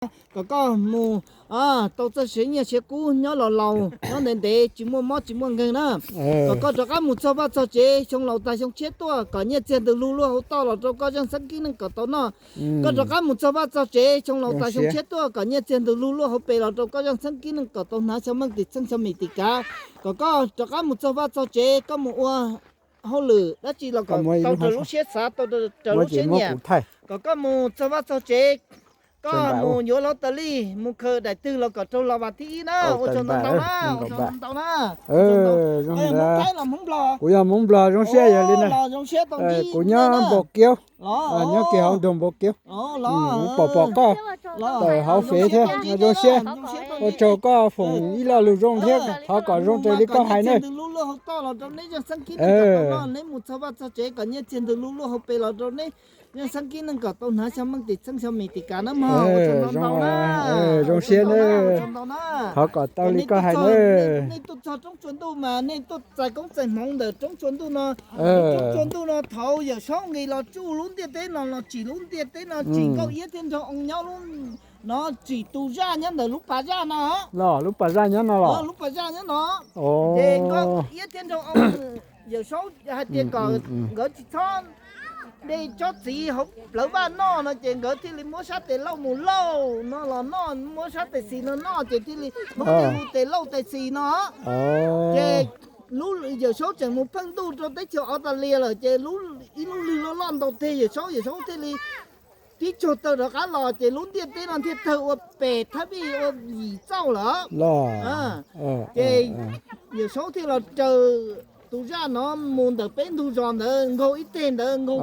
kom koj mus tau txoj siav nyiaj siav kub nyob los laus nyob ntev ntev tsis muaj mob tsis muaj nkeeg na. Kom koj rov qab mus txog vaj txog tsev xyoo laus tag xyoo tshiab tuaj kom nyiaj txiag ntws lug luaj hauv toj los rau koj zeej xeeb kib neej kom tau noj. Koj rov qab mus txog vaj txog tsev xyoo laus tag xyoo tshiab tuaj kom nyiaj txiag ntws lug luaj hauv pes los rau koj zeej xeeb kib neej kom tau hnav xyoo meej tim txheej xyoo mis tim kav. Kom koj rov qab mus txog vaj txog tsev koj mus ua hauj lwm dab tsi los kom tau raws lub siab xav tau raws lub siab nyiam. Kom koj mus txog vaj txog tsev, koj mus yuav lottery mus khaws daim twg los kom raug los vas thib ib na. Ua tsaug ntau ntau na, ua tsaug ntau ntau na. Hmoob Thaib los Hmoob Nplog? Kuv yog Hmoob Nplog, zoo siab yog li na. Los zoo siab tau ntsib kuv nyob Npau Kiaub, nyob kiag hauv nroog Npau Kiaub. Kuv pom pom koj tawm hauv fev thiab, zoo siab. Ua tsaug koj foom ib lo lus zoo thiab, thov kom zoo raws li koj hais na. Neb mus txog vaj txog tsev kom nyiaj txiag ntws lug luaj hauv pes los rau neb zeej xeeb kib neej kom tau hnav xyoo meej tim txheej xyoo mis tim kav na mog. Zoo siab na, thov kom tau li koj hais na. Nej tuaj txog roob tsua ntuj mas nej tuaj txais koob txais hmoov ntawm roob tsua ntuj no. Roob tsua ntuj no thaum Yawm Saub nqis los tsuj lub ntiaj teb no los tsim lub ntiaj teb no tsim nkauj iab thiab nraug oo nyob lub no, tsim tus zaj nyob ntawm lub pas zaj no. Los lub pas zaj nyob no los? Lub pas zaj nyob no. Ces nkauj iab thiab nraug oo, Yawm Saub hais tias kom nkawd tsis txhob de tsob txiv hauv plawv vaj noj no ces nkawd thiaj li muab sab tes lauj mus lauj no los noj, muab sab tes xis no noj ces thiaj li Hmoob thiaj hu tes lauj tes xis no. Ces lub Yawm Saub tseem mus pheej ntuj rau teb chaws Australia lawm ces ib lub lwg loj loj ntaus teg Yawm Saub, Yawm Saub thiaj li tib tsuag taw rov qab los ces lub ntiaj teb no thiaj tawg ua pes thab vij ua yim txauj lawm. Ces Yawm Saub thiaj los raws tus zaj no mus ntawm peb ntug zos ntawd, nkaug ib teg ntawd nkaug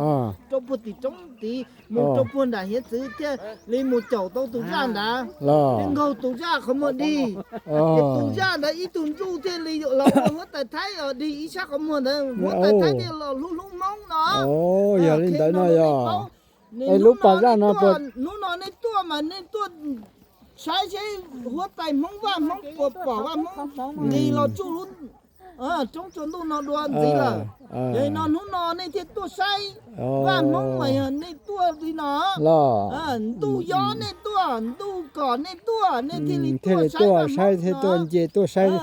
rau puag tim roob tid mus rau puag nram hiav txwv thiaj li mus caum tau tus zaj ntawd. Thiaj nkaug tus zaj qhov muag dig, ces tus zaj ntawd ib tug ntsuj thiaj li los ua huab tais Thaib os, dig ib sab qhov muag ntawd huab tais Thaib thiaj los hlub hlub Hmoob no. Yog li ntawd no yog. Lub pas zaj no, hnub no nej tuaj mas nej tuaj saib seb huab tais Hmoob Vaj Hmoob puas pom Vaj Hmoob nqis los tsuj lub roob tsua ntuj no dua ntxiv lawm. Yog li no hnub no nej thiaj tuaj saib Vaj Hmoob mas yog nej tuaj li no. Ntuj yob nej tuaj, ntuj kom nej tuaj, nej thiaj li tuaj saib Vaj Hmoob thiaj tuaj nce tuaj saib.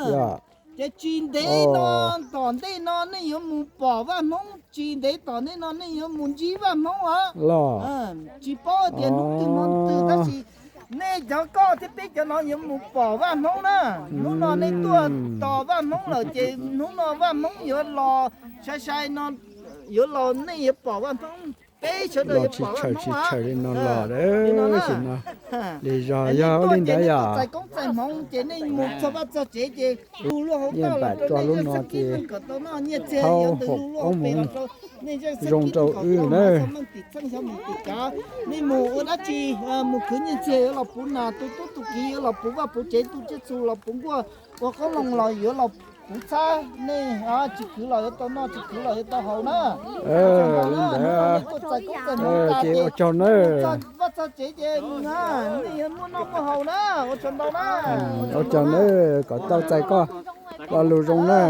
Ces tsis ntev no tom ntej no nej yuav mus pom Vaj Hmoob, tsis ntev tom ntej no nej yuav mus ntsib Vaj Hmoob os. Tsis paub tias hnub twg hmo twg tab sis nej cov koj thiab peb cov no yuav mus pom Vaj Hmoob na. Hnub no nej tuaj tos Vaj Hmoob lawm ces hnub no Vaj Hmoob yuav los sai sai no, yuav los nej yuav pom Vaj Hmoob, peb sawv daws yuav pom Vaj Hmoob os. Li no na, nej tuaj ces nej tuaj txais koob txais hmoov ces nej mus txog vaj txog tsev ces lug luaj hauv toj los rau nej zeej xeeb kib neej kom tau noj, nyiaj txiag yuav ntws lug luaj hauv pes los rau nej zeej xeeb kib neej kom tau noj, xyoo meej tim txheej xyoo mis tim kav. Nej mus ua dab tsi, mus khwv nyiaj txiag yuav los puv nas, tu tub tu kiv yuav los puv vaj puv tsev, tu tsiaj txhu los puv nkuaj, ua qoob loo los yuav los puv txhab, nej tsis khwv los yuav tau noj, tsis khwv los yuav tau haus na. Ua tsaug ntau na, hnub no nej tuaj txais koob txais hmoov tas ces mus txog vaj txog tsev ces nej yuav muaj noj muaj haus na. Ua tsaug ntau na. Ua tsaug na, kom tau txais koj lo lus zoo na.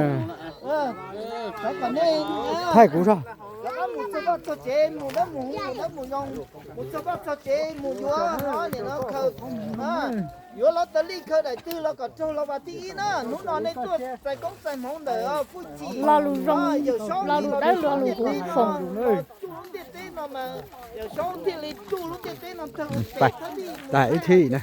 Thov kom nej, thaij kuv zog, rov qab mus txog vaj txog tsev mus dawb mus huv mus dawb mus zoo, mus txog vaj txog tsev mus yuav, nim no khaws, yuav lottery khaws daim twg los kom raug los vas thib ib na. Hnub no nej tuaj txais koob txais hmoov ntawm Fuj Txim, Yawm Saub thiaj li los tsuj lub ntiaj teb no, Yawm Saub thiaj li tsuj lub ntiaj teb no tag ua pem thab vij mus ib thib na.